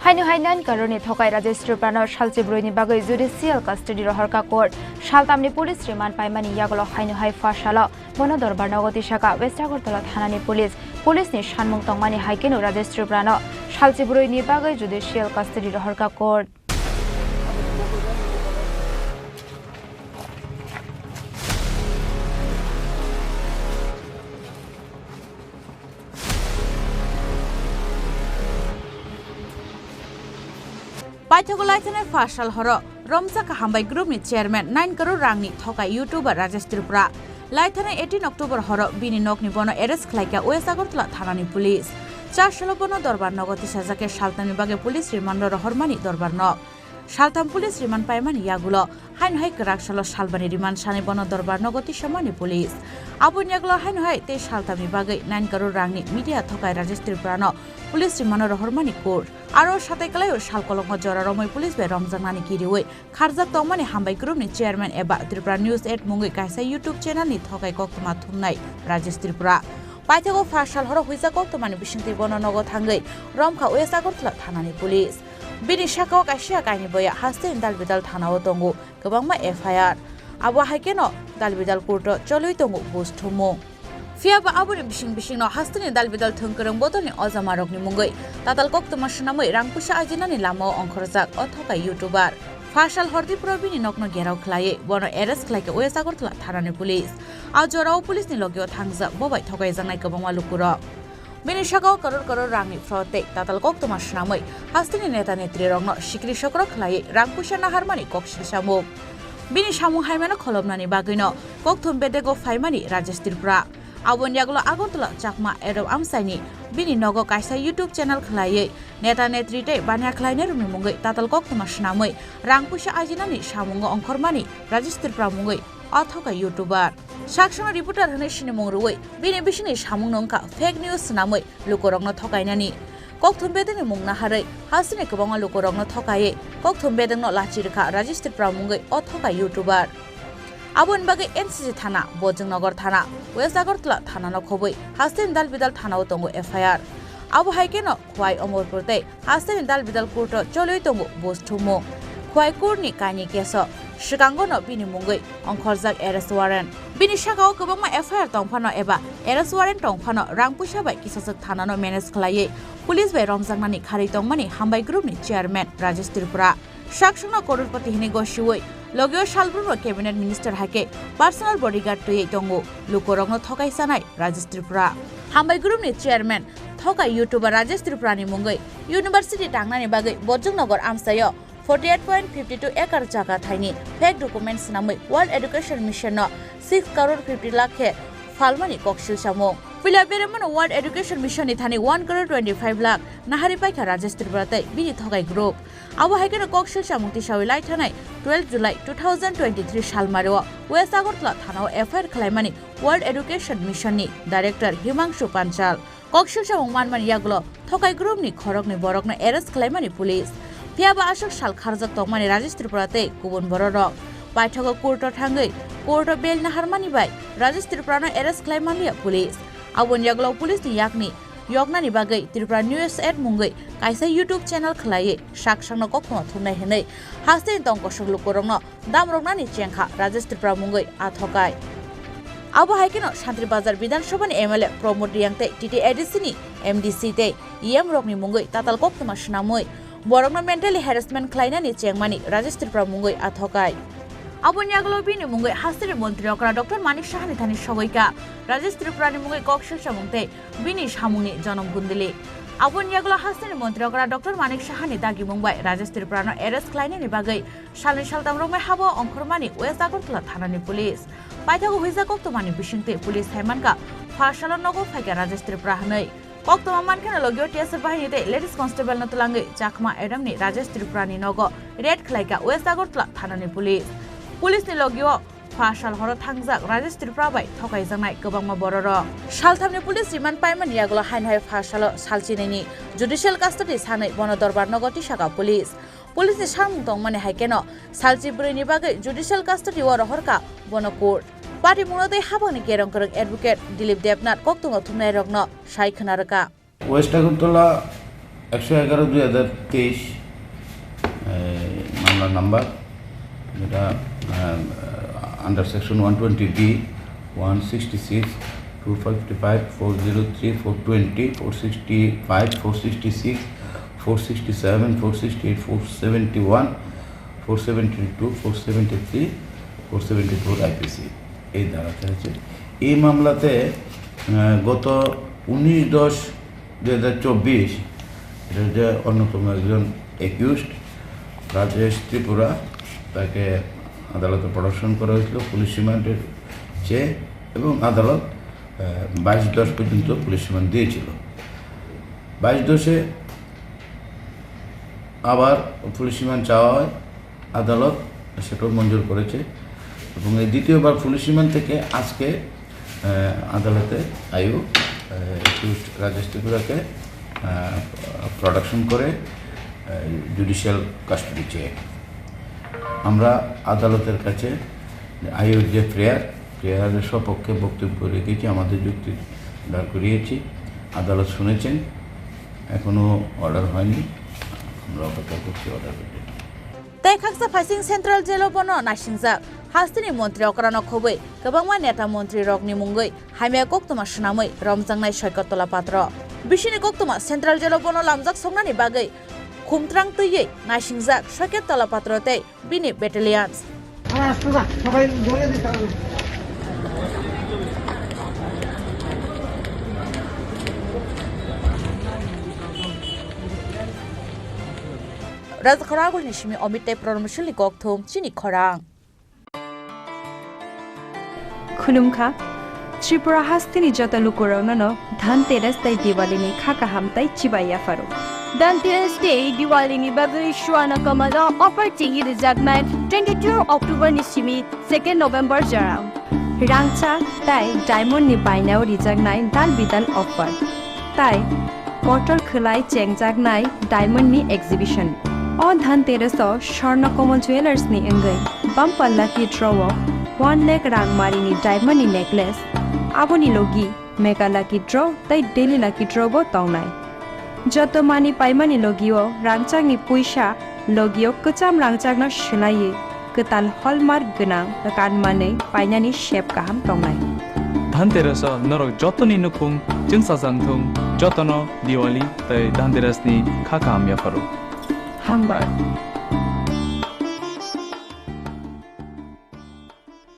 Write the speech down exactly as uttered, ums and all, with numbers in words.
Haino hai nine crore ni thokai Rajesh Tripura no salchi brwi ni bagwi judicial custody rohorkha court. Saltam ni police remand paimani yagulo haino hai first salo bono dorbar nogo tisakha West Agartala thana ni police. Police ni sanmung tongmani hai kheno Rajesh Tripura no salchi brwi ni bagwi judicial custody rohorkha court. Paithago laithani first sal horo romjak Hambai Group ni chairman nine crore rang ni thokai YouTuber Rajesh Tripura. Laithani eighteen October horo bini nokni bono arrest khlaikha West Agartala thana ni police. Char salo bono dorbar nogo tisajak khe saltam ni bagwi police remand o rohormani dorbar nok. Saltham police remand paimani yagulo haino hai kwrak salo salbani remand sanai bono dorbar nogo tisamani police. Aboni yagulo haino hai tei salthamni bagwi nine crore rangni media thokai Rajesh Tripurano police remand-o rohormani court. Aro satai kwlaio sal kolokma jora romwi police bai romjaknani kiriwi kharjak tongmani Hambai Group ni chairman eba Tripura News eight mungwi kaisa YouTube channel ni thokai koktwma thumnai Rajesh Tripura. Paithago first sal horo huijak koktwmani bisingtwi bono nogo thangwi romkha West Agartala thanani police. Bini sakao kaisa kainwi boya hasteni dalbidal thanao tongo kwbangma F I R. Abo hai kheno dalbidal court-o cholwi tongo buj thumung. Phiya ba aboni bising bisingno hasteni dalbidal thwng kwrwng bodolni ojamarokni mungwi tatal koktwma swnamwi rang puisa ajinani lamao ongkhorjak o thokai YouTuber. First sal hordi phuru bini nokno gherao khlaiwi bono arrest khlaikha West Agartala thanani police. A jorao police ni logio thangjak bo bai thokaijaknai kwbangma lukurok. Bini sakao koror koror rangni fraud tei tatal koktwma swnamwi hasteni neta netrirokno sikri sokro khlaiwi rang puisa naharmani koksil samung. Bini samung haimano kholopnani bagwino kokthum bedego phaimani Rajesh Tripura. Aboni yagulo Agartala Chakma Adam Amsaini bini nogo kaisa YouTube channel khlaiwi neta netri tei baniya khlainairokni mungwi tatal koktwma swnamwi rang puisa ajinani samungo ongkhormani Rajesh Tripura mungwi o thokai YouTuber. Saksono reporter hwnwi sinimung rwui bini bisingni samungno wngkha fake news swnamwi lukurokno thokainani. Kokthum bedengni mung naharwi hasteni kwbangma lukurokno thokaiwi kokthum bedengno lachi rwkha Rajesh Tripura mungwi o thokai YouTuber. Aboni bagwi N C C thana, Bojongnagar thana, West Agartala thanano khobwi hasteni dalbidal thanao tongo F I R. Abo hai kheno Khwai Omorpur tei hasteni dalbidal court-o cholwi tongo buj thumung. Khwai court-ni kainwi case-o swkangono bini mungwi ongkhorjak arrest warrant. Bini sakao kwbangma F I R tongphano eba arrest warrant tongphano rang puisa bai kisachwk thanano manage khlaiwi police bai romjaknani kharwi tongmani Hambai Group-ni chairman Rajesh Tripura. Saksongno crorepati hinwi gosiwi logio salbrumno cabinet minister hai khe personal bodyguard twiwi tongo lukurokno thokai chanai Rajesh Tripura. Hambai Group-ni chairman thokai YouTuber Rajesh Tripurani mungwi university tangnani bagwi Bojongnagar amchaio forty eight point fifty two acre jaga thaini fake document swnamwi World Education Mission-no six crore fifty lakh khe phalmani koksil samung. Puila beremano World Education Mission-ni thani one crore twenty five lakh nahari paikha Rajesh Tripura tei bini thokai group. Abo hai kheno koksil samung tisawi lai thanai twelve July two thousand twenty-three salmario West Agartala thanao F I R khlaimani World Education Mission-ni director Himangshu Panchal. Koksil samung manmani yagulo thokai group-ni khoroknwi borokno arrest khlaimani police. Phiya ba aswk sal kharjak tongmani Rajesh Tripura tei kubun bororok. Paithago court-o thangwi court-o bail naharmani bai Rajesh Tripurano arrest khlaimanliya police. Aboni yagulo police-ni yakni yoknani bagwi Tripura News eight mungwi kaisa YouTube channel khlaiwi saksangno koktwma thumnai hwnwi hasteni tongkosok lukurokno damroknani chengkha Rajesh Tripura mungwi a thokai. Abo hai kheno Santri Bazar Bidhan Sabhani M L A Pramod Reang tei T T A D C-ni M D C tei E M rokni mungwi tatal koktwma swnamwi borokno mentally harassment khlainani chengmani Rajesh Tripura mungwi a thokai. Aboni yagulo bini mungwi hasteni montri okra Doctor Manik Sahani thani sogwikha Rajesh Tripurani mungwi koksil samung tei bini samungni jonom gundili. Aboni yagulo hasteni montri okra Doctor Manik Sahani dagimung bai Rajesh Tripurano arrest khlainani bagwi salni saltam romwi habo ongkhormani West Agartala thanani police. Paithago huijak koktwmani bisingtwi police hai mankha first salo nogo phaikha Rajesh Tripura hwnwi. Koktwma mankheno logio T S F bahini tei ladies constable no twlangwi Chakma Adam ni Rajesh Tripura ni nogo raid khlaikha West Agartala thanani police. Police ni logio first sal horo thangjak Rajesh Tripura bai thokaijaknai kwbangma bororok. Salthamni police remand paimani yagulo haino hai first salo salchinini judicial custody sanwi bono dorbar nogo tisakha police. Police ni samung tongmani hai kheno salchi brwi ni bagwi judicial custody o rohorkha bono court. Patimungno tei habangni kerong kwrwng advocate Dilip Debnath koktwma thumnairokno sai khwna rwkha. West Agartala একশো এগারো দুই হাজার তেইশ মামলা number, যেটা under section one twenty B, one sixty six, two fifty five, four zero three, four twenty, four sixty five, four sixty six, four sixty seven, four sixty eight, four seventy one, four seventy two, four seventy three, four seventy four IPC এই ধারাতে আছে। এই মামলাতে আহ, গত উনিশ দশ দুই হাজার চব্বিশ, এটা যে অন্যতম একজন অ্যাকিউজড রাজেশ ত্রিপুরা, তাকে আদালতে প্রোডাকশন করা হয়েছিল পুলিশ রিমান্ডের চেয়ে, এবং আদালত বাইশ দশ পর্যন্ত পুলিশ রিমান্ড দিয়েছিল। বাইশ দশে আবার পুলিশ রিমান্ড চাওয়া হয়, আদালত সেটাও মঞ্জুর করেছে। এবং এই দ্বিতীয়বার পুলিশ রিমান্ড থেকে আজকে আহ, আদালতে আয়ু, আহ, অ্যাকিউজড রাজেশ ত্রিপুরাকে প্রোডাকশন করে জুডিশিয়াল কাস্টডি চেয়ে আমরা আদালতের কাছে আয়ুর যে প্রেয়ার, প্রেয়ারের সপক্ষে বক্তব্য রেখেছি, আমাদের যুক্তি দাঁড় করিয়েছি। আদালত শুনেছেন, এখনও অর্ডার হয়নি, আমরা অপেক্ষা করছি অর্ডার পেতে। Tei khaksa phaising Central Jail-o bono naisingjak. Hasteni montri okrano khobwi kwbangma neta montri rokni mungwi hamya koktwma swnamwi romjaknai Soikot Tola Patro. Bisini koktwma Central Jail-o bono lamjak soknani bagwi khumtrang twiwi naisingjak Soikot Tola Patro tei bini battalions. Raja Khoragulni simi Omit tei Pronoshilni kokthum chini khorang. Khulumkha, Tripura hasteni joto lukurokno no Dhanteras tei Diwalini kha kaham tei chibai yapharo. Dhanteras tei Diwalini bagwi Swarna Kamal-o offer chengwi rwjaknai twenty-two October ni simi second November jora. Rangchak tei diamond ni bainao rijaknai dal bidal offer. Tai kotor khwlai chengjaknai diamond ni exhibition. O Dhanteras o Swarna Kamal Jewellers ni wngwi bumper lucky draw o one lakh rang mari ni diamond ni necklace, aboni logi mega lucky draw tei daily lucky draw bo tongnai. Joto mani paimani logi o rangchak ni puisa logi o kwcham rangchak no swlaiwi kwtal hallmark gwnang kan manwi painani sep kaham tongnai. Dhanteras o norok jotoni nukhung chwngsajak thung, jotono Diwali tei Dhanteras ni kha kaham yapharo. Hambai.